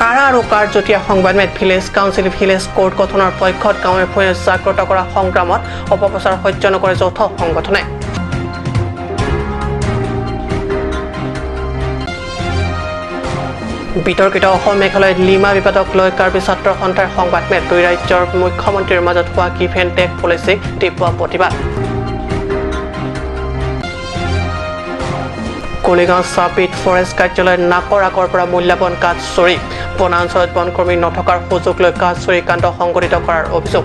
কাৰা আৰু কাৰ যুটীয়া সংবাদমেল। ভিলেজ কাউন্সিল ভিলেজ কোৰ্ট গঠনৰ পক্ষত গাঁৱে ভূঞে জাগ্ৰত কৰা সংগ্ৰামত অপপ্ৰচাৰ সহ্য নকৰে যৌথ সংগঠনে। বিতৰ্কিত অসম মেঘালয়ত লিমা বিবাদক লৈ কাৰ্বি ছাত্ৰ সন্থাৰ সংবাদমেল। দুই ৰাজ্যৰ মুখ্যমন্ত্ৰীৰ মাজত হোৱা গিভ এণ্ড টেক পলিচিক তীব্ৰ প্ৰতিবাদ। কলিগাঁও চাপিত ফৰেষ্ট কাৰ্যালয়ত নাকৰ আগৰ পৰা মূল্যৱান কাঠ চুৰি। বনাঞ্চলত বনকৰ্মী নথকাৰ সুযোগ লৈ কাঠ চুৰি কাণ্ড সংঘটিত কৰাৰ অভিযোগ।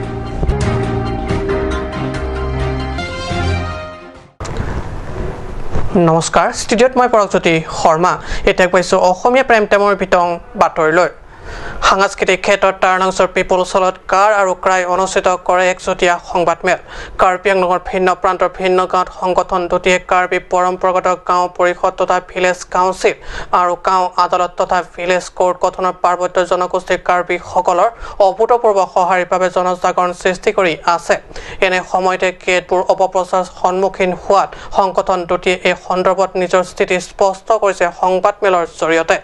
নমস্কাৰ, ষ্টুডিঅ'ত মই পৰকজ্যোতি শৰ্মা। এতিয়া কৈছোঁ অসমীয়া প্ৰাইম টাইমৰ বিতং বাতৰিলৈ। সাংস্কৃতিক ক্ষেত্ৰত টাৰ্ণাংছৰ পিপলছ হলত কাৰ আৰু ক্ৰাই অনুষ্ঠিত কৰে একযুটীয়া সংবাদমেল। কাৰ্বি আংলঙৰ ভিন্ন প্ৰান্তৰ ভিন্ন গাঁৱত সংগঠন দুটিয়ে কাৰ্বি পৰম্পৰাগত গাঁও পৰিষদ তথা ভিলেজ কাউন্সিল আৰু গাঁও আদালত তথা ভিলেজ কোৰ্ট গঠনৰ পাৰ্বত্য জনগোষ্ঠীৰ কাৰ্বিসকলৰ অভূতপূৰ্ব সঁহাৰিৰ বাবে জনজাগৰণ সৃষ্টি কৰি আছে। এনে সময়তে কেতবোৰ অপপ্ৰচাৰ সন্মুখীন হোৱাত সংগঠন দুটিয়ে এই সন্দৰ্ভত নিজৰ স্থিতি স্পষ্ট কৰিছে সংবাদমেলৰ জৰিয়তে।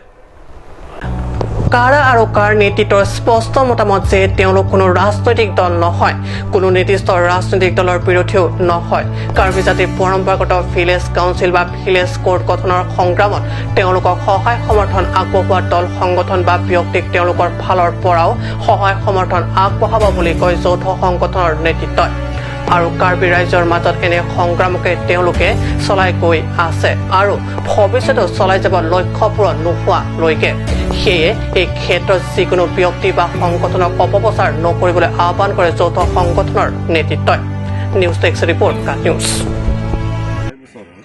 কাৰা আৰু কাৰ নেতৃত্বৰ স্পষ্ট মতামত যে তেওঁলোক কোনো ৰাজনৈতিক দল নহয়, কোনো নিৰ্দিষ্ট ৰাজনৈতিক দলৰ বিৰোধীও নহয়। কাৰ্বি জাতিৰ পৰম্পৰাগত ভিলেজ কাউন্সিল বা ভিলেজ কোৰ্ট গঠনৰ সংগ্ৰামত তেওঁলোকক সহায় সমৰ্থন আগবঢ়োৱা দল সংগঠন বা ব্যক্তিক তেওঁলোকৰ ফালৰ পৰাও সহায় সমৰ্থন আগবঢ়াব বুলি কয় যৌথ সংগঠনৰ নেতৃত্বই। আৰু কাৰ্বি ৰাইজৰ মাজত এনে সংগ্ৰামকে তেওঁলোকে চলাই গৈ আছে আৰু ভৱিষ্যতেও চলাই যাব লক্ষ্য পূৰণ নোহোৱালৈকে। সেয়ে এই ক্ষেত্ৰত যিকোনো ব্যক্তি বা সংগঠনক অপপ্ৰচাৰ নকৰিবলৈ আহ্বান কৰে যৌথ সংগঠনৰ নেতৃত্বই। নিউজ ডেস্ক ৰিপৰ্ট, কাট নিউজ।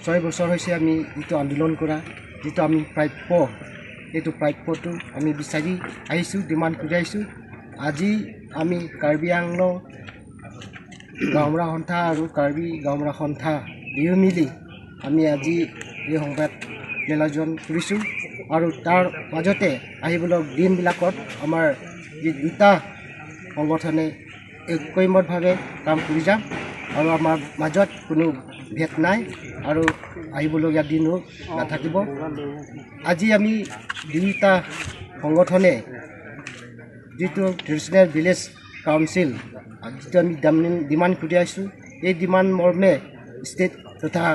6 বছৰ হৈছে আমি যিটো আন্দোলন কৰা, যিটো আমি প্ৰাপ্য, এইটো প্ৰাপ্যটো আমি বিচাৰি আহিছোঁ, ডিমাণ্ড কৰি আহিছোঁ। আজি আমি কাৰ্বি আংলং গাঁওবুঢ়া সন্থা আৰু কাৰ্বি গাঁওবুঢ়া সন্থা দুয়ো মিলি আমি আজি এই সংবাদ মেল আয়োজন কৰিছোঁ। আৰু তাৰ মাজতে আহিবলৈ দিনবিলাকত আমাৰ যি দুটা সংগঠনে ঐকমতভাৱে কাম কৰি যাম আৰু আমাৰ মাজত কোনো ভেদ নাই আৰু আহিবলগীয়া দিনো নাথাকিব। আজি আমি দুয়োটা সংগঠনে যিটো ট্ৰেডিশ্যনেল ভিলেজ কাউন্সিল যিটো আমি ডিমাণ্ড কৰি আহিছোঁ, এই ডিমাণ্ড মৰ্মে ষ্টেট তথা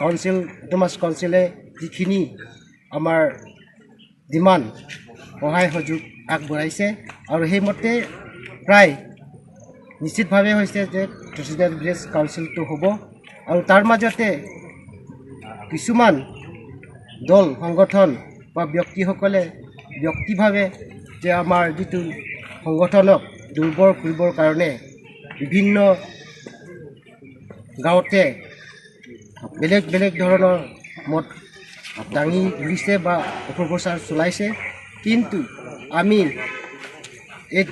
কাউন্সিল অট'নমাছ কাউন্সিলে যিখিনি আমাৰ ডিমাণ্ড সহায় সহযোগ আগবঢ়াইছে আৰু সেইমতে প্ৰায় নিশ্চিতভাৱে হৈছে যে ট্ৰেডিশ্যনেল ভিলেজ কাউন্সিলটো হ'ব। আৰু তাৰ মাজতে কিছুমান দল সংগঠন বা ব্যক্তিসকলে ব্যক্তিভাৱে যে আমাৰ যিটো সংগঠনক দুৰ্বল কৰিবৰ কাৰণে বিভিন্ন গাঁৱতে বেলেগ বেলেগ ধৰণৰ মত দাঙি ধৰিছে বা অপপ্ৰচাৰ চলাইছে। কিন্তু আমি এই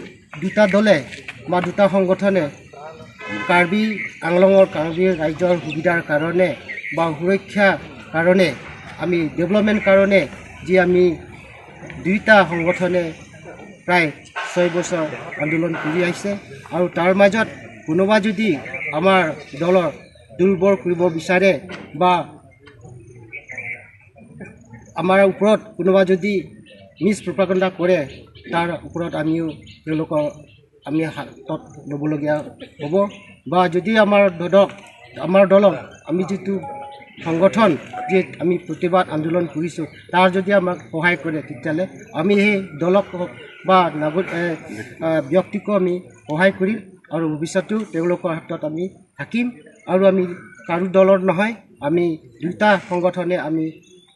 দুটা দলে বা দুটা সংগঠনে কাৰ্বি আংলঙৰ কাৰ্বি ৰাজ্যৰ সুবিধাৰ কাৰণে বা সুৰক্ষাৰ কাৰণে আমি ডেভেলপমেণ্ট কাৰণে যি আমি দুয়োটা সংগঠনে প্ৰায় 6 বছৰ আন্দোলন কৰি আহিছে। আৰু তাৰ মাজত কোনোবা যদি আমাৰ দলৰ দুৰ্বল কৰিব বিচাৰে বা আমাৰ ওপৰত কোনোবা যদি মিছ প্ৰপাগণ্ডা কৰে, তাৰ ওপৰত আমিও তেওঁলোকৰ আমি হাতত ল'বলগীয়া হ'ব। বা যদি আমাৰ দলক আমি যিটো সংগঠন যি আমি প্ৰতিবাদ আন্দোলন কৰিছোঁ তাৰ যদি আমাক সহায় কৰে, তেতিয়াহ'লে আমি সেই দলক বা নাগৰিক ব্যক্তিকো আমি সহায় কৰিম আৰু ভৱিষ্যতেও তেওঁলোকৰ হাতত আমি থাকিম। আৰু আমি কাৰো দলৰ নহয়, আমি দুটা সংগঠনে আমি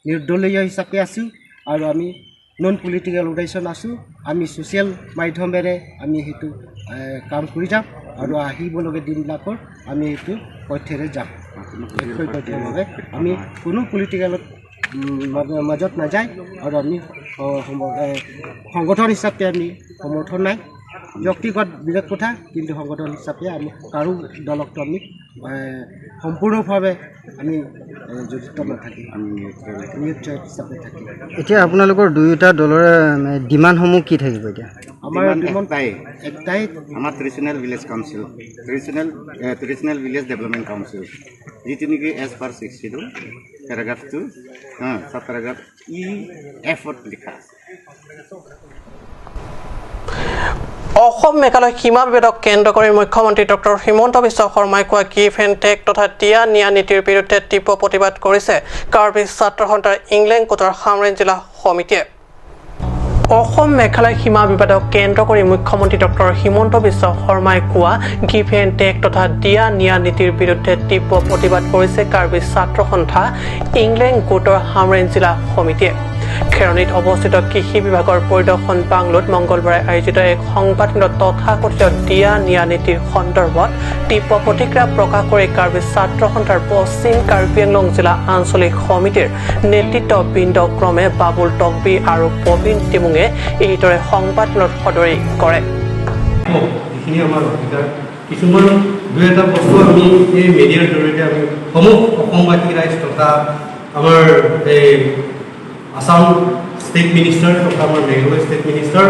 নিৰ্দলীয় হিচাপে আছোঁ আৰু আমি নন পলিটিকেল অৰ্গেনাইজেশ্যন আছোঁ। আমি ছ'চিয়েল মাধ্যমেৰে আমি সেইটো কাম কৰি যাম আৰু আহিবলগীয়া দিনবিলাকৰ আমি সেইটো পথেৰে যাম। ঐক্যবদ্ধভাৱে আমি কোনো পলিটিকেলত মাজত নাযায় আৰু আমি সংগঠন হিচাপে আমি সমৰ্থন নাই, ব্যক্তিগত বেলেগ কথা, কিন্তু সংগঠন হিচাপে আমি কাৰো দলকটো আমি সম্পূৰ্ণভাৱে আমি জড়িত নাথাকিম, নিউট্ৰেল হিচাপে থাকিম। এতিয়া আপোনালোকৰ দুয়োটা দলৰে ডিমাণ্ডসমূহ কি থাকিব? এতিয়া আমাৰ ডিমাণ্ড একটাই, আমাৰ traditional village council, traditional village development council, যিটো নেকি এজ পাৰ 62 পেৰাগ্ৰাফ 2 চাব পেৰাগ্ৰাফ ই এফত লিখা আছে। অসম মেঘালয় সীমা বিবাদক কেন্দ্ৰ কৰি মুখ্যমন্ত্ৰী ডক্টৰ হিমন্ত বিশ্ব শৰ্মাই কোৱা গিভ এণ্ড টেক তথা দিয়া নিয়া নীতিৰ বিৰুদ্ধে তীব্ৰ প্ৰতিবাদ কৰিছে কাৰ্বি ছাত্ৰ সন্থাৰ ইংলেং কোটৰ হামৰেণ জিলা সমিতিয়ে। অসম মেঘালয় সীমা বিবাদক কেন্দ্ৰ কৰি মুখ্যমন্ত্ৰী ডক্টৰ হিমন্ত বিশ্ব শৰ্মাই কোৱা গিভ এণ্ড টেক তথা দিয়া নিয়া নীতিৰ বিৰুদ্ধে তীব্ৰ প্ৰতিবাদ কৰিছে কাৰ্বি ছাত্ৰ সন্থা ইংলেং গোটৰ হামৰেণ জিলা সমিতিয়ে। খেৰণিত অৱস্থিত কৃষি বিভাগৰ পৰিদৰ্শন বাংলোত মংগলবাৰে আয়োজিত এক সংবাদমেলত তথাকথিত দিয়া নিয়া নীতিৰ সন্দৰ্ভত তীব্ৰ প্ৰতিক্ৰিয়া প্ৰকাশ কৰি কাৰ্বি ছাত্ৰ সন্থাৰ পশ্চিম কাৰ্বি আংলং জিলা আঞ্চলিক সমিতিৰ নেতৃত্ববৃন্দ ক্ৰমে বাবুল টকবি আৰু প্ৰবীণ টিমুঙে এইদৰে সংবাদমেলত সদৰি কৰে। যিখিনি আমাৰ অধিকাৰ, কিছুমান দুই এটা বস্তু আমি এই মিডিয়াৰ জৰিয়তে আমি সমূহ অসমবাসী ৰাইজ তথা আমাৰ এই আছাম ষ্টেট মিনিষ্টাৰ তথা আমাৰ মেঘালয় ষ্টেট মিনিষ্টাৰ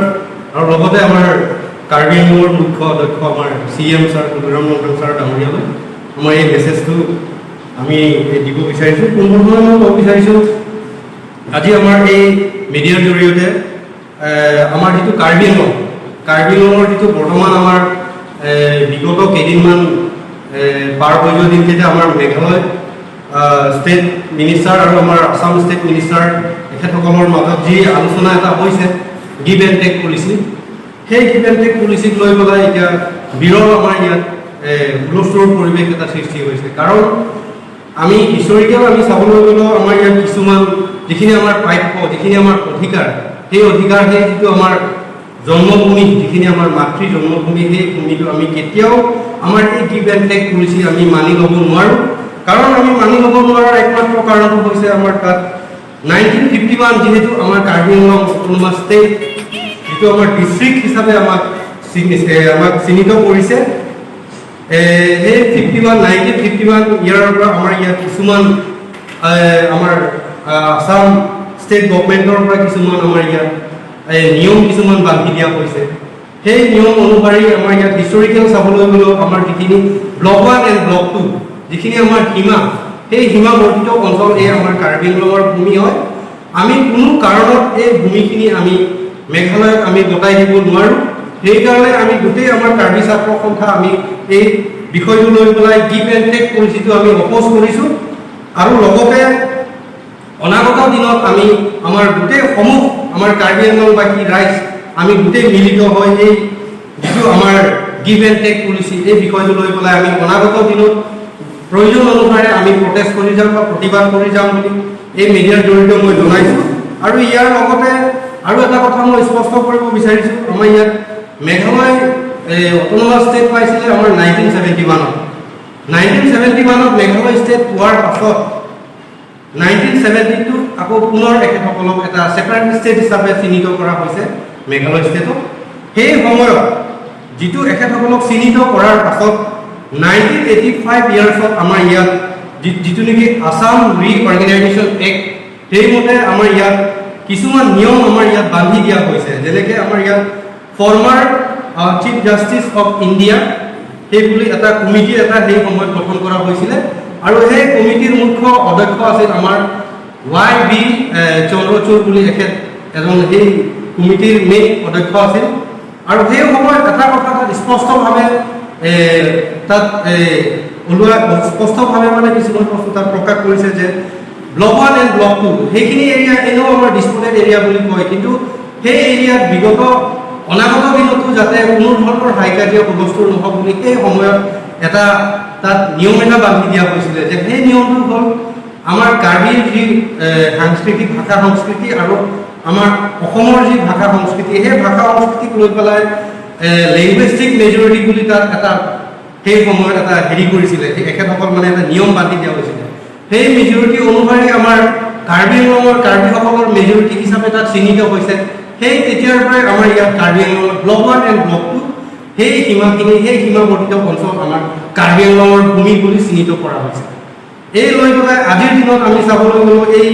আৰু লগতে আমাৰ কাৰ্বি আংলঙৰ মুখ্য অধ্যক্ষ আমাৰ C M sir Tuliram Ronghang sir ডাঙৰীয়ালৈ আমাৰ এই মেছেজটো আমি এই দিব বিচাৰিছোঁ। পোনপ্ৰথমে মই ক'ব বিচাৰিছোঁ, আজি আমাৰ এই মিডিয়াৰ জৰিয়তে আমাৰ যিটো কাৰ্বি আংলং, কাৰ্বি আংলঙৰ যিটো বৰ্তমান আমাৰ বিগত কেইদিনমান পাৰ হৈ যোৱা দিনকেইটা আমাৰ মেঘালয় ষ্টেট মিনিষ্টাৰ আৰু আমাৰ আছাম ষ্টেট মিনিষ্টাৰ তেখেতসকলৰ মাজত যি আলোচনা এটা হৈছে গিভ এণ্ড টেক পলিচি, সেই গিভ এণ্ড টেক পলিচিক লৈ পেলাই এতিয়া বিৰল আমাৰ ইয়াত হুলস্থুলৰ পৰিৱেশ এটা সৃষ্টি হৈছে। কাৰণ আমি হিষ্টৰিকেল আমি চাবলৈ গ'লেও আমাৰ ইয়াত কিছুমান যিখিনি আমাৰ প্ৰাপ্য, যিখিনি আমাৰ অধিকাৰ, সেই অধিকাৰ, সেই যিটো আমাৰ জন্মভূমি, যিখিনি আমাৰ মাতৃ জন্মভূমি, সেই ভূমিটো আমি কেতিয়াও আমাৰ এই গিভ এণ্ড টেক পলিচি আমি মানি ল'ব নোৱাৰোঁ। কাৰণ আমি মানি ল'ব নোৱাৰাৰ একমাত্ৰ কাৰণটো হৈছে আমাৰ তাত 1951 যিহেতু আমাৰ কাৰ্বি আংলং অট'নমাছ ষ্টেট যিটো আমাৰ ডিষ্ট্ৰিক্ট হিচাপে আমাক চিহ্নিত কৰিছে, সেই 51, 1951 ইয়াৰৰ পৰা আমাৰ ইয়াত কিছুমান আমাৰ আছাম ষ্টেট গভমেণ্টৰ পৰা কিছুমান আমাৰ ইয়াত নিয়ম কিছুমান বান্ধি দিয়া হৈছে। সেই নিয়ম অনুসৰি আমাৰ ইয়াত হিষ্টৰিকেল চাবলৈ গ'লেও আমাৰ যিখিনি ব্লক 1 এণ্ড ব্লক 2 যিখিনি আমাৰ সীমা, সেই সীমাবৰ্তিত অঞ্চল এই আমাৰ কাৰ্বি আংলঙৰ ভূমি হয়। আমি কোনো কাৰণত এই ভূমিখিনি আমি মেঘালয়ক আমি গতাই দিব নোৱাৰোঁ। সেইকাৰণে আমি গোটেই আমাৰ কাৰ্বি ছাত্ৰ সন্থা আমি এই বিষয়টো লৈ পেলাই গিভ এণ্ড টেক পলিচিটো আমি অপ'জ কৰিছোঁ। আৰু লগতে অনাগত দিনত আমি আমাৰ গোটেই সমূহ আমাৰ কাৰ্বি আংলংবাসী ৰাইজ আমি গোটেই মিলিত হৈ এই যিটো আমাৰ গিভ এণ্ড টেক পলিচি, এই বিষয়টো লৈ পেলাই আমি অনাগত দিনত প্ৰয়োজন অনুসাৰে আমি প্ৰটেষ্ট কৰি যাম বা প্ৰতিবাদ কৰি যাম বুলি এই মিডিয়াৰ জৰিয়তে মই জনাইছোঁ। আৰু ইয়াৰ লগতে আৰু এটা কথা মই স্পষ্ট কৰিব বিচাৰিছোঁ, আমাৰ ইয়াত মেঘালয় অট'নমাছ ষ্টেট পাইছিলে আমাৰ 1971ত। 1971ত মেঘালয় ষ্টেট পোৱাৰ পাছত 1972ত আকৌ পুনৰ এখেতসকলক এটা ছেপাৰেট ষ্টেট হিচাপে চিহ্নিত কৰা হৈছে মেঘালয় ষ্টেটক। সেই সময়ত যিটো এখেতসকলক চিহ্নিত কৰাৰ পাছত 1985 ইয়াৰ্ছত আমাৰ ইয়াত যিটো নেকি আছাম ৰিঅৰ্গেনাইজেশ্যন এক্ট, সেইমতে আমাৰ ইয়াত কিছুমান নিয়ম আমাৰ ইয়াত বান্ধি দিয়া হৈছে। যেনেকৈ আমাৰ ইয়াত former Chief Justice of India সেই বুলি এটা কমিটি এটা সেই সময়ত গঠন কৰা হৈছিলে আৰু সেই কমিটিৰ মুখ্য অধ্যক্ষ আছিল আমাৰ ৱাই বি চন্দ্ৰচূড় বুলি এখেত এজন সেই কমিটিৰ মেইন অধ্যক্ষ আছিল। আৰু সেই সময়ত এটা কথা তাত স্পষ্টভাৱে তাত ওলোৱা, স্পষ্টভাৱে মানে কিছুমান বস্তু তাত প্ৰকাশ কৰিছে যে ব্লক 1 এণ্ড ব্লক 2 সেইখিনি এৰিয়া এনেও আমাৰ ডিছপুটেড এৰিয়া বুলি কয়, কিন্তু সেই এৰিয়াত বিগত অনাগত দিনতো যাতে কোনো ধৰণৰ হাই কাজিয়া হুলস্থুল নহওক বুলি সেই সময়ত এটা তাত নিয়ম এটা বান্ধি দিয়া হৈছিলে যে সেই নিয়মটো হ'ল আমাৰ কাৰ্বিৰ যি সাংস্কৃতিক ভাষা সংস্কৃতি আৰু আমাৰ অসমৰ যি ভাষা সংস্কৃতি, সেই ভাষা সংস্কৃতিক লৈ পেলাই লেংগুৱেষ্টিক মেজৰিটি বুলি তাত এটা সেই সময়ত এটা হেৰি কৰিছিলে। সেই এখেতসকল মানে এটা নিয়ম বান্ধি দিয়া হৈছিলে। সেই মেজৰিটি অনুসৰি আমাৰ কাৰ্বি আংলঙৰ কাৰ্বিসকলৰ মেজৰিটি হিচাপে তাত চিহ্নিত হৈছে। সেই তেতিয়াৰ পৰাই আমাৰ ইয়াত কাৰ্বি আংলঙৰ ব্লক 1 এণ্ড ব্লক 2 সেই সীমাখিনি, সেই সীমাবৰ্তিত অঞ্চল আমাৰ কাৰ্বি আংলঙৰ ভূমি বুলি চিহ্নিত কৰা হৈছে। এই লৈ পেলাই আজিৰ দিনত আমি চাবলৈ গ'লেও এই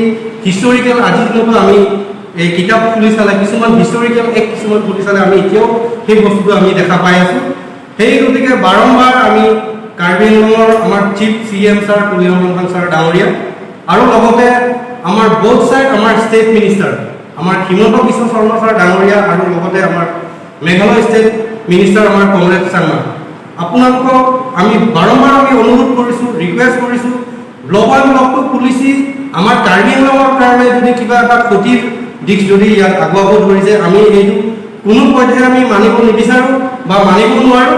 হিষ্টৰিকেল আজিৰ দিনতো আমি এই কিতাপ খুলি চালে, কিছুমান হিষ্টৰিকেল এক্ট কিছুমান খুলি চালে আমি এতিয়াও সেই বস্তুটো আমি দেখা পাই আছোঁ। সেই গতিকে বাৰম্বাৰ আমি কাৰ্বি আংলঙৰ আমাৰ chief C M sir Tuliram Ronghang sir ডাঙৰীয়া আৰু লগতে আমাৰ বোথ ছাইড আমাৰ ষ্টেট মিনিষ্টাৰ আমাৰ হিমন্ত বিশ্ব শৰ্মা ছাৰ ডাঙৰীয়া আৰু লগতে আমাৰ মেঘালয় ষ্টেট মিনিষ্টাৰ আমাৰ কমৰেড চাংমা, আপোনালোকক আমি বাৰম্বাৰ আমি অনুৰোধ কৰিছোঁ, ৰিকুৱেষ্ট কৰিছোঁ, block one block two policy আমাৰ কাৰ্বি আংলঙৰ কাৰণে যদি কিবা এটা ক্ষতিৰ দিশ যদি ইয়াত আগুৱাব ধৰিছে, আমি এইটো কোনো পধ্যে আমি মানিব নিবিচাৰোঁ বা মানিব নোৱাৰোঁ।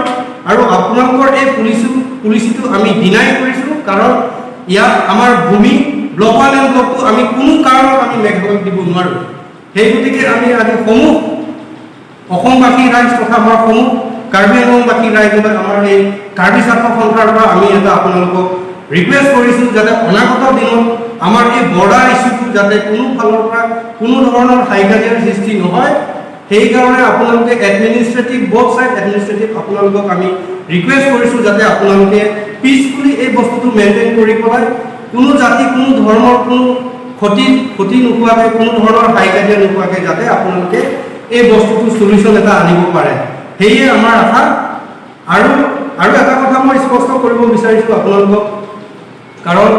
আৰু আপোনালোকৰ এই পুলিচিটো আমি ডিনাই কৰিছোঁ, কাৰণ ইয়াত আমাৰ ভূমি block one and block two আমি কোনো কাৰণত আমি মেঘালয়ক দিব নোৱাৰোঁ। সেই গতিকে আমি আজি সমূহ অসমবাসী ৰাইজ তথা আমাৰ সমূহ কাৰ্বি আংলংবাসী ৰাইজলৈ আমাৰ এই কাৰ্বি ছাত্ৰ সন্থাৰ পৰা আমি এটা আপোনালোকক ৰিকুৱেষ্ট কৰিছোঁ, যাতে অনাগত দিনত আমাৰ এই বৰ্ডাৰ ইছ্যুটো যাতে কোনো ফালৰ পৰা কোনো ধৰণৰ হাই কাজিয়াৰ সৃষ্টি নহয়, সেইকাৰণে আপোনালোকে এডমিনিষ্ট্ৰেটিভ বথ ছাইড এডমিনিষ্ট্ৰেটিভ আপোনালোকক আমি ৰিকুৱেষ্ট কৰিছোঁ, যাতে আপোনালোকে পিচফুলি এই বস্তুটো মেইনটেইন কৰি পেলাই কোনো জাতি কোনো ধৰ্মৰ কোনো ক্ষতি নোহোৱাকৈ, কোনো ধৰণৰ হাই কাজিয়া নোহোৱাকৈ যাতে আপোনালোকে এই বস্তুটো চলিউশ্যন এটা আনিব পাৰে, সেয়ে আমাৰ আশা। আৰু আৰু এটা কথা মই স্পষ্ট কৰিব বিচাৰিছোঁ আপোনালোকক, কাৰণ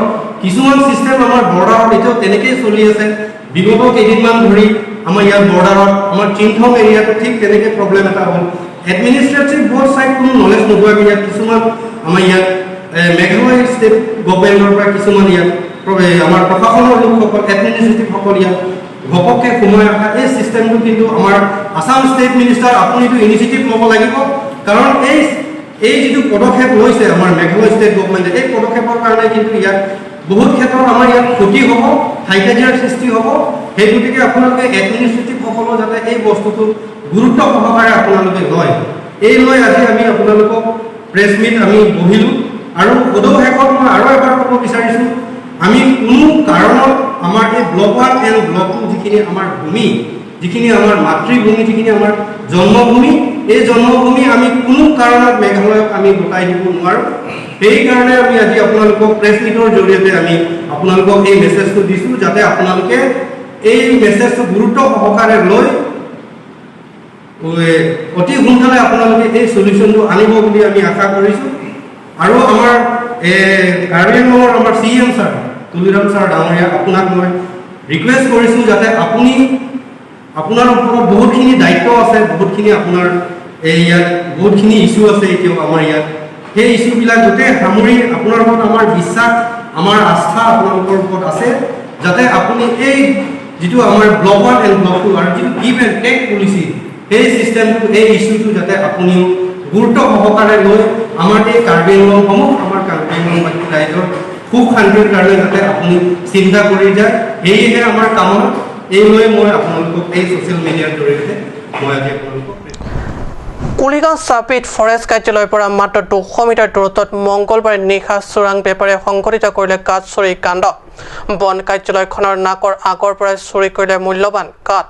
কিছুমান ছিষ্টেম আমাৰ বৰ্ডাৰত এতিয়াও তেনেকেই চলি আছে। বিগত কেইদিনমান ধৰি আমাৰ ইয়াত বৰ্ডাৰত আমাৰ চিংথং এৰিয়াটো ঠিক তেনেকৈ প্ৰব্লেম এটা হ'ল। এডমিনিষ্ট্ৰেটিভ বথ ছাইড কোনো নলেজ নোহোৱাকৈ ইয়াত কিছুমান আমাৰ ইয়াত মেঘালয় ষ্টেট গভমেণ্টৰ পৰা কিছুমান ইয়াত আমাৰ প্ৰশাসনৰ লোকসকল, এডমিনিষ্ট্ৰেটিভসকল ইয়াত ঘপককৈ সোমাই অহা এই ছিষ্টেমটো কিন্তু আমাৰ আছাম ষ্টেট মিনিষ্টাৰ আপুনিতো ইনিচিয়েটিভ ল'ব লাগিব, কাৰণ এই যিটো পদক্ষেপ লৈছে আমাৰ মেঘালয় ষ্টেট গভমেণ্টে, এই পদক্ষেপৰ কাৰণে কিন্তু ইয়াত বহুত ক্ষেত্ৰত আমাৰ ইয়াত ক্ষতি হ'ব, হাই কাজিয়াৰ সৃষ্টি হ'ব। সেই গতিকে আপোনালোকে এডমিনিষ্ট্ৰেটিভসকলেও যাতে এই বস্তুটো গুৰুত্ব সহকাৰে আপোনালোকে লয়, এই লৈ আজি আমি আপোনালোকক প্ৰেছ মিট আমি বহিলোঁ। আৰু সদৌ শেষত মই আৰু এবাৰ ক'ব বিচাৰিছোঁ, আমি কোনো কাৰণত আমাৰ এই block one and block two যিখিনি আমাৰ ভূমি, যিখিনি আমাৰ মাতৃভূমি, যিখিনি আমাৰ জন্মভূমি, এই জন্মভূমি আমি কোনো কাৰণত মেঘালয়ক আমি গতাই দিব নোৱাৰোঁ। সেইকাৰণে আমি আজি আপোনালোকক প্ৰেছ মিটৰ জৰিয়তে আমি আপোনালোকক এই মেছেজটো দিছোঁ, যাতে আপোনালোকে এই মেছেজটো গুৰুত্ব সহকাৰে লৈ অতি সোনকালে আপোনালোকে এই চলিউশ্যনটো আনিব বুলি আমি আশা কৰিছোঁ। আৰু আমাৰ কাৰ্বি আংলঙৰ আমাৰ CM sir Tuliram sir ডাঙৰীয়া, আপোনাক মই ৰিকুৱেষ্ট কৰিছোঁ, যাতে আপুনি আপোনাৰ ওপৰত বহুতখিনি দায়িত্ব আছে, বহুতখিনি আপোনাৰ এই ইয়াত বহুতখিনি ইছ্যু আছে এতিয়াও আমাৰ ইয়াত, সেই ইছ্যুবিলাক গোটেই সামৰি আপোনাৰ ওপৰত আমাৰ বিশ্বাস, আমাৰ আস্থা আপোনালোকৰ ওপৰত আছে, যাতে আপুনি এই যিটো আমাৰ block one and block two আৰু যিটো গিভ এণ্ড টেক পলিচি, সেই ছিষ্টেমটো, এই ইছ্যুটো যাতে আপুনিও গুৰুত্ব সহকাৰে লৈ আমাৰ এই কাৰ্বি আংলংসমূহ আমাৰ কাৰ্বি আংলংবাসী ৰাইজৰ সুখ শান্তিৰ কাৰণে যাতে আপুনি চিন্তা কৰি যায়, সেয়েহে আমাৰ কামনা। এই লৈ মই আপোনালোকক এই ছ'চিয়েল মিডিয়াৰ জৰিয়তে মই আজি আপোনালোকক কুলিগাঁও চাপিত ফৰেষ্ট কাৰ্যালয়ৰ পৰা মাত্ৰ 200 মিটাৰ দূৰত্বত মংগলবাৰে নিশা চোৰাং বেপাৰীয়ে সংঘটিত কৰিলে কাঠ চুৰি কাণ্ড। বন কাৰ্যালয়খনৰ নাকৰ আগৰ পৰাই চুৰি কৰিলে মূল্যৱান কাঠ।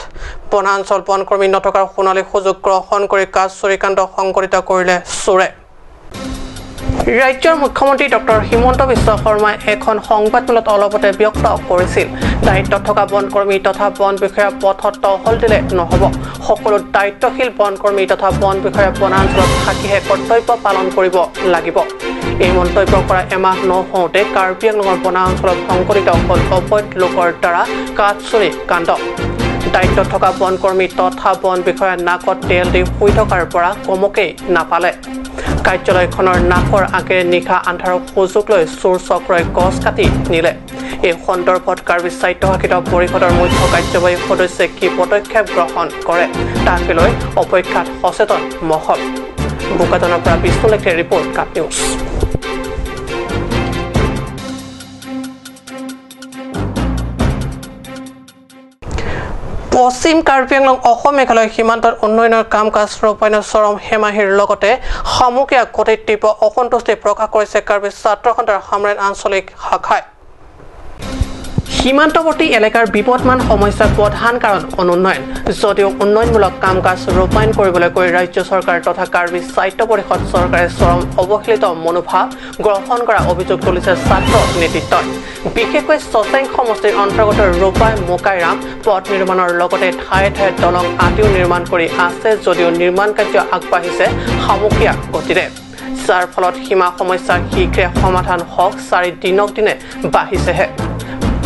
বনাঞ্চল বনকৰ্মী নথকাৰ সোণালী সুযোগ গ্ৰহণ কৰি কাঠ চুৰি কাণ্ড সংঘটিত কৰিলে চোৰে। ৰাজ্যৰ মুখ্যমন্ত্ৰী ডক্টৰ হিমন্ত বিশ্ব শৰ্মাই এখন সংবাদমেলত অলপতে ব্যক্ত কৰিছিল, দায়িত্বত থকা বনকৰ্মী তথা বন বিষয়া পথত টহল দিলে নহ'ব, সকলো দায়িত্বশীল বনকৰ্মী তথা বন বিষয়া বনাঞ্চলত থাকিহে কৰ্তব্য পালন কৰিব লাগিব। এই মন্তব্য কৰা এমাহ নহওঁতে কাৰ্বি আংলঙৰ বনাঞ্চলত সংঘটিত হ'ল অবৈধ লোকৰ দ্বাৰা কাঠ চুৰি কাণ্ড। দায়িত্বত থকা বনকৰ্মী তথা বন বিষয়া নাকত তেল দি শুই থকাৰ পৰা কমকেই নাপালে। কাৰ্যালয়খনৰ নাকৰ আগেৰে নিশা আন্ধাৰৰ সুযোগ লৈ চোৰ চক্ৰই গছ কাটি নিলে। এই সন্দৰ্ভত কাৰ্বি স্বায়ত্তশাসিত পৰিষদৰ মুখ্য কাৰ্যবাহী সদস্যই কি পদক্ষেপ গ্ৰহণ কৰে তাকে লৈ অপেক্ষাত সচেতন মহল। বোকাজানৰ পৰা বিষ্ণু লেখীৰ ৰিপৰ্ট, কাপ নিউজ। পশ্চিম কাৰ্বি আংলং অসম মেঘালয় সীমান্তত উন্নয়নৰ কাম কাজ ৰূপায়ণৰ চৰম হেমাহিৰ লগতে শামুকীয়া গতিত তীব্ৰ অসন্তুষ্টি প্ৰকাশ কৰিছে কাৰ্বি ছাত্ৰ সন্থাৰ হামৰেণ আঞ্চলিক শাখাই। সীমান্তৱৰ্তী এলেকাৰ বিপদমান সমস্যাৰ প্ৰধান কাৰণ অনুন্নয়ন। যদিও উন্নয়নমূলক কাম কাজ ৰূপায়ণ কৰিবলৈ গৈ ৰাজ্য চৰকাৰ তথা কাৰ্বি স্বায়ত্ত পৰিষদ চৰকাৰে চৰম অৱহেলিত মনোভাৱ গ্ৰহণ কৰা অভিযোগ তুলিছে ছাত্ৰ নেতৃত্বই। বিশেষকৈ চচেং সমষ্টিৰ অন্তৰ্গত ৰূপাই মোকাইৰাম পথ নিৰ্মাণৰ লগতে ঠায়ে ঠায়ে দলং আদিও নিৰ্মাণ কৰি আছে যদিও নিৰ্মাণ কাৰ্য আগবাঢ়িছে শামুকীয়া গতিৰে, যাৰ ফলত সীমা সমস্যা শীঘ্ৰে সমাধান হওক চাৰি দিনক দিনে বাঢ়িছেহে।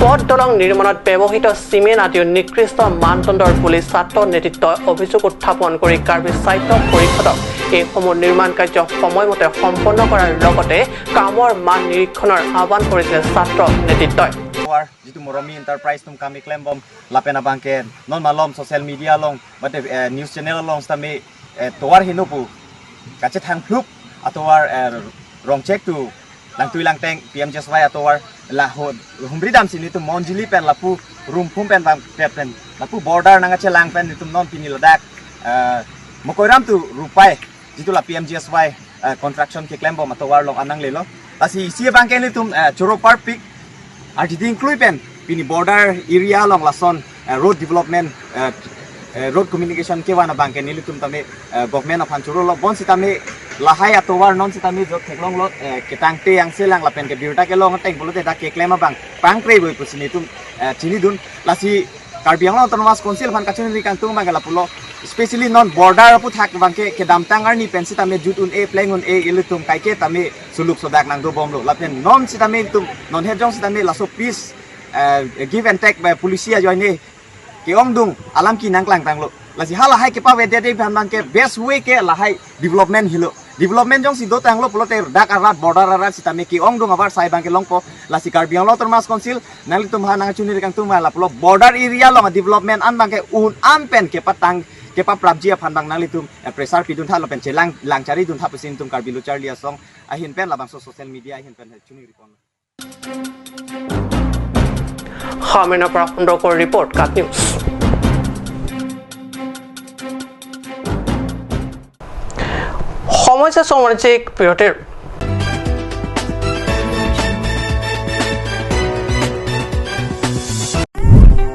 পথ দলং নিৰ্মাণত ব্যৱহৃত চিমেণ্ট আদিও নিকৃষ্ট মানদণ্ডৰ বুলি ছাত্ৰ নেতৃত্বই অভিযোগ উত্থাপন কৰি কাৰ্বি স্বায়ত্ত পৰিষদক এইসমূহ নিৰ্মাণ কাৰ্য সময়মতে সম্পন্ন কৰাৰ লগতে কামৰ মান নিৰীক্ষণৰ আহ্বান কৰিছে ছাত্ৰ নেতৃত্বই। যিটো মৰমী এণ্টাৰপ্ৰাইজ তুম কামি ক্লেম বম লাপেনা বাংকে নন মালম ছ'চিয়েল মিডিয়া লং বাট নিউজ চেনেল লং তামি তোৱাৰ হিনুপু কাছে থাং ফ্লুপ আতোৱাৰ ৰং চেক টু langtui langteng PMJSY atau la humri dam sini tu monjili pen lapu rum phum pen bang pen lapu border nanga che lang pen itu non pini ladak mokoiram tu rupai jitu la PMJSY contraction ke claim bom atau long anang lelo tasi isi bang ken itu choro par pik arti klui pen pini border area long lason road development road communication ke wana bang ken tum tame government of hanchuro lo bon sitame lahai atowar non sitame jot theklong lot ketang te yang selang lapen ke biuta ke long teng bolote da ke klema bang pang krei boi pusini tum chini dun lasi Karbi Anglong Autonomous Council phan kachuni ri kang tung bang la pulo especially non border apu thak bang ke dam tangar ni pen sitame jut un e pleng un e ilutum kai ke tame suluk sodak nang do bom lo lapen non sitame tum non hejong sitame laso peace give and take by police join ke ong dung alam ki nang klang tang lo lasi hala hai ke pa we de de bang ke best way ke lahai development hilo development jong sido tang lo plote dak arat border arat sitame ki ong dung abar sai bang ke longpo lasi Karbi Anglong Autonomous Council nang tum ha nang chuni kang tum la plo border area long development an bang ke un an pen ke patang ke pa prabji phan bang nang litum pressure pi dun tha lo pen chelang lang chari dun tha pusin tum Karbi Luchar lia song a hin pen la bang so social media hin pen chuni ripon হামেনৰ পৰা সুন্দৰকৰ report কাট news. সমস্যা সামাজিক বিৰতিৰ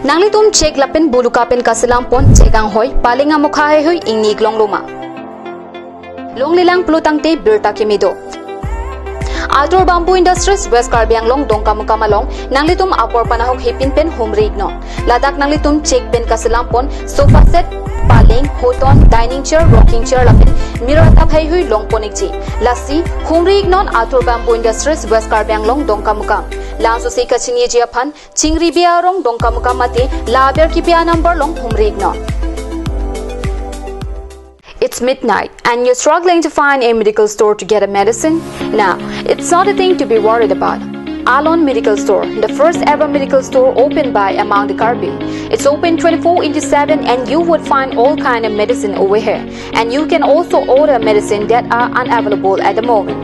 Nanglitum chek lapin buluka pen kasilam pon chegang hoi palinga mukha he hui ingni glong loma longlilang plutang te birta kemido Altor Bamboo Industries West Karbi Anglong dongka mukamalong nanglitum apor panahok hipin pen humri igno ladak nanglitum chek pen kasilam pon sofa set paling hoton dining chair rocking chair lapin mirror tap hai hui long ponik ji lasi humri ignon Altor Bamboo Industries West Karbi Anglong dongka mukam lanso se kachini ji aphan chingri bia rong dongka mukam mate laber ki pia number long humri ignon. It's midnight and you're struggling to find a medical store to get a medicine? Now, it's not a thing to be worried about. Alon Medical Store, the first ever medical store opened by among the Karbi. It's open 24/7 and you would find all kind of medicine over here. And you can also order medicine that are unavailable at the moment.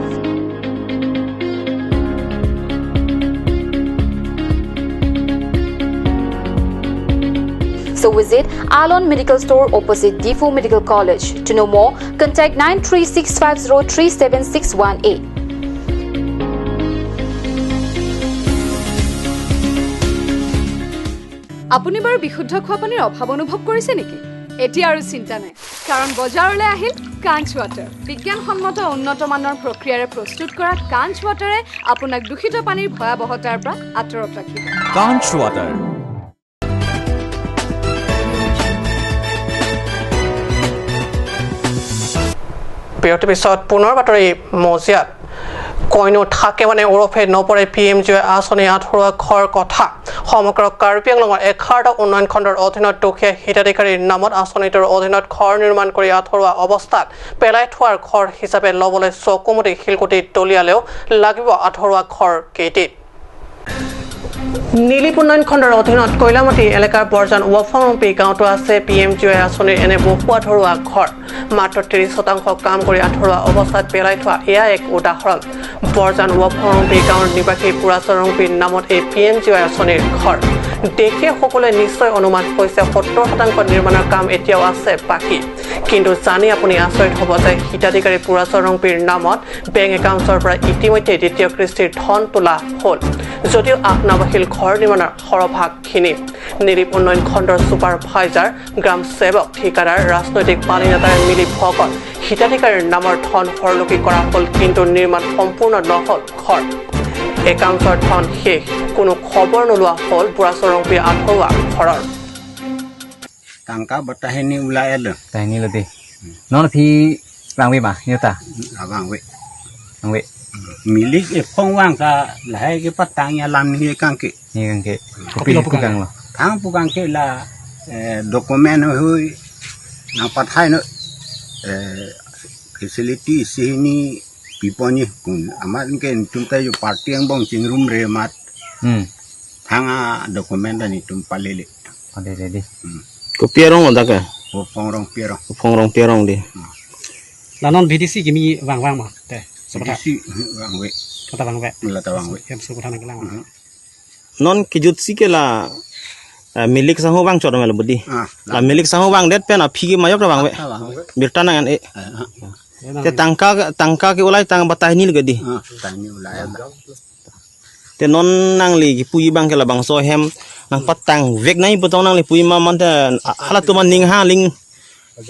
So visit Alon Medical Store opposite Diphu Medical College. To know more, contact 93650 37618. আপুনি বাৰু বিশুদ্ধ খোৱা পানীৰ অভাৱ অনুভৱ কৰিছে নেকি? এতিয়া আৰু চিন্তা নাই, কাৰণ বজাৰলৈ আহিল কাঞ্চ ৱাটাৰ। বিজ্ঞানসন্মত উন্নত মানৰ প্ৰক্ৰিয়াৰে প্ৰস্তুত কৰা কাঞ্চ ৱাটাৰে আপোনাক দূষিত পানীৰ ভয়াৱহতাৰ পৰা আঁতৰত ৰাখিব। কাঞ্চ ৱাটাৰ। বিৰতিৰ পিছত পুনৰ বাতৰি মজিয়াত কইনো থাকে মানে ওৰফে নপৰে পি এম জি আঁচনি আধৰুৱা ঘৰ কথা। সমগ্ৰ কাৰ্বি আংলঙৰ 11টা উন্নয়ন খণ্ডৰ অধীনত দুখীয়া হিতাধিকাৰীৰ নামত আঁচনিটোৰ অধীনত ঘৰ নিৰ্মাণ কৰি আধৰুৱা অৱস্থাত পেলাই থোৱাৰ ঘৰ হিচাপে ল'বলৈ চকুমুদি শিলগুটি দলিয়ালেও লাগিব আধৰুৱা ঘৰ কেইটি। নীলিপ উন্নয়ন খণ্ডৰ অধীনত কয়লামাটি এলেকাৰ বৰজান ৱাফাংপি গাঁৱতো আছে পি এম জি আঁচনিৰ এনে বহু আধৰুৱা ঘৰ। মাত্ৰ 30% কাম কৰি আধৰুৱা অৱস্থাত পেলাই থোৱা এয়া এক উদাহৰণ। বৰজান ৱাফাংপি গাঁৱৰ নিবাসী পুৰাচৰংপিৰ নামত এই পি এম জি আঁচনিৰ ঘৰ দেখে সকলোৱে নিশ্চয় অনুমান হৈছে 70% নিৰ্মাণৰ কাম এতিয়াও আছে বাকী। কিন্তু জানি আপুনি আচৰিত হ'ব যে হিতাধিকাৰী পুৰাচৰংপিৰ নামত বেংক একাউণ্টৰ পৰা ইতিমধ্যে দ্বিতীয় কিস্তিৰ ধন তোলা হ'ল, যদিও আগনাবাসীল ঘৰ নিৰ্মাণৰ সৰহভাগখিনি নিৰীপ উন্নয়ন খণ্ডৰ ছুপাৰভাইজাৰ, গ্ৰাম সেৱক, ঠিকাদাৰ, ৰাজনৈতিক পালিনেতাৰে মিলি ভকত হিতাধিকাৰীৰ নামৰ ধন হৰলুকি কৰা হ'ল, কিন্তু নিৰ্মাণ সম্পূৰ্ণ নহ'ল ঘৰ। একাংশৰ ধন শেষ, কোনো খবৰ নোলোৱা হ'ল বুঢ়াচৰংপি আধৰুৱা ঘৰৰ। Tangka bertahini ulai ada. Tahini lebih. Non pi bang we ba, nyata. Abang we. Bang we. Milik e phong wang ka lahai ke patang ya lam ni kang ke ni kang ke kopi pukang lo thang pukang ke la dokumen hui nang pathai no facility sini piponi kun amat ke tum ta yo party ang bong ching room re mat thanga dokumen da ni tum palele palele di ko pierong da ka ko phong rong pierong phong rong pierong di lanon VDC kimi wang wang ma te VDC wang we kata wang we la ta wang we hem su kota nang lang non kijut si ke la milik sang wang chot mel budi la milik sang wang det pen a phi ma yok wang we birta nang e te tangka tangka ke ulai tang batai ni le di tang ni ulai te non nang li ki pui bang ke la bang so hem nang patang vek nai botong nang li pui ma man te hala tu man ning ha ling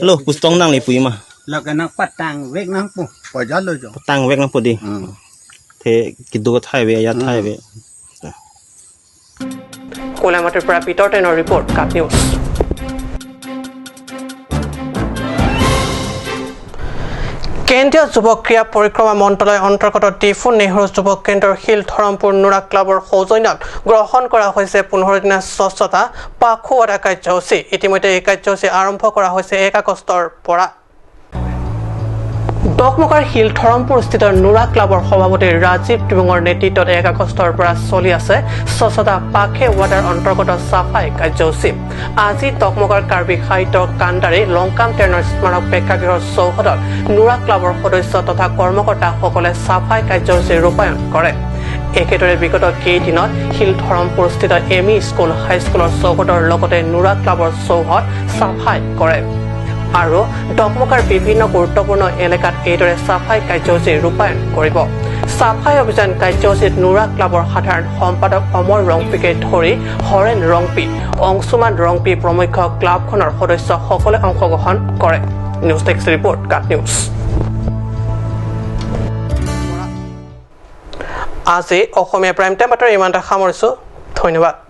lo pustong nang li pui ma la ka nang patang vek nang pu pa ja lo jo patang vek nang pu di te ki du thai we ya thai we কোলামাটিৰ পৰা পিটৰ টেনৰ report, cup news. কেন্দ্ৰীয় যুৱ ক্ৰীড়া পৰিক্ৰমা মন্ত্ৰালয়ৰ অন্তৰ্গত ডিফু নেহৰু যুৱ কেন্দ্ৰৰ শিল ধৰমপুৰ নোৰা ক্লাবৰ সৌজন্যত গ্ৰহণ কৰা হৈছে 15 দিনীয়া স্বচ্ছতা পাখোৱাৰা কাৰ্যসূচী। ইতিমধ্যে এই কাৰ্যসূচী আৰম্ভ কৰা হৈছে 1 আগষ্টৰ পৰা। ডকমকাৰ শিল ধৰমপুৰস্থিত নোৰা ক্লাবৰ সভাপতি ৰাজীৱ টিবুঙৰ নেতৃত্বত 1 আগষ্টৰ পৰা চলি আছে স্বচ্ছতা পাখে ৱাডাৰ অন্তৰ্গত চাফাই কাৰ্যসূচী। আজি ডকমকাৰ কাৰ্বি সাহিত্য কাণ্ডাৰী লংকাম টেনৰ স্মাৰক প্ৰেক্ষাগৃহৰ চৌহদত নোৰা ক্লাবৰ সদস্য তথা কৰ্মকৰ্তাসকলে চাফাই কাৰ্যসূচী ৰূপায়ণ কৰে। একেদৰে বিগত কেইদিনত শিল ধৰমপুৰস্থিত এম ই স্কুল হাইস্কুলৰ চৌহদৰ লগতে নোৰা ক্লাবৰ চৌহদ চাফাই কৰে আৰু ডকমকাৰ বিভিন্ন গুৰুত্বপূৰ্ণ এলেকাত এইদৰে চাফাই কাৰ্যসূচী ৰূপায়ণ কৰিব। চাফাই অভিযান কাৰ্যসূচীত নোৰা ক্লাবৰ সাধাৰণ সম্পাদক অমৰ ৰংপিকে ধৰি হৰেণ ৰংপি, অংশুমান ৰংপি প্ৰমুখ ক্লাবখনৰ সদস্যসকলে অংশগ্ৰহণ কৰে। নিউজ ডেস্ক ৰিপৰ্ট, কাট নিউজ। আজি অসমীয়া প্ৰাইম টাইম বাতৰি ইমানতে সামৰিছোঁ। ধন্যবাদ।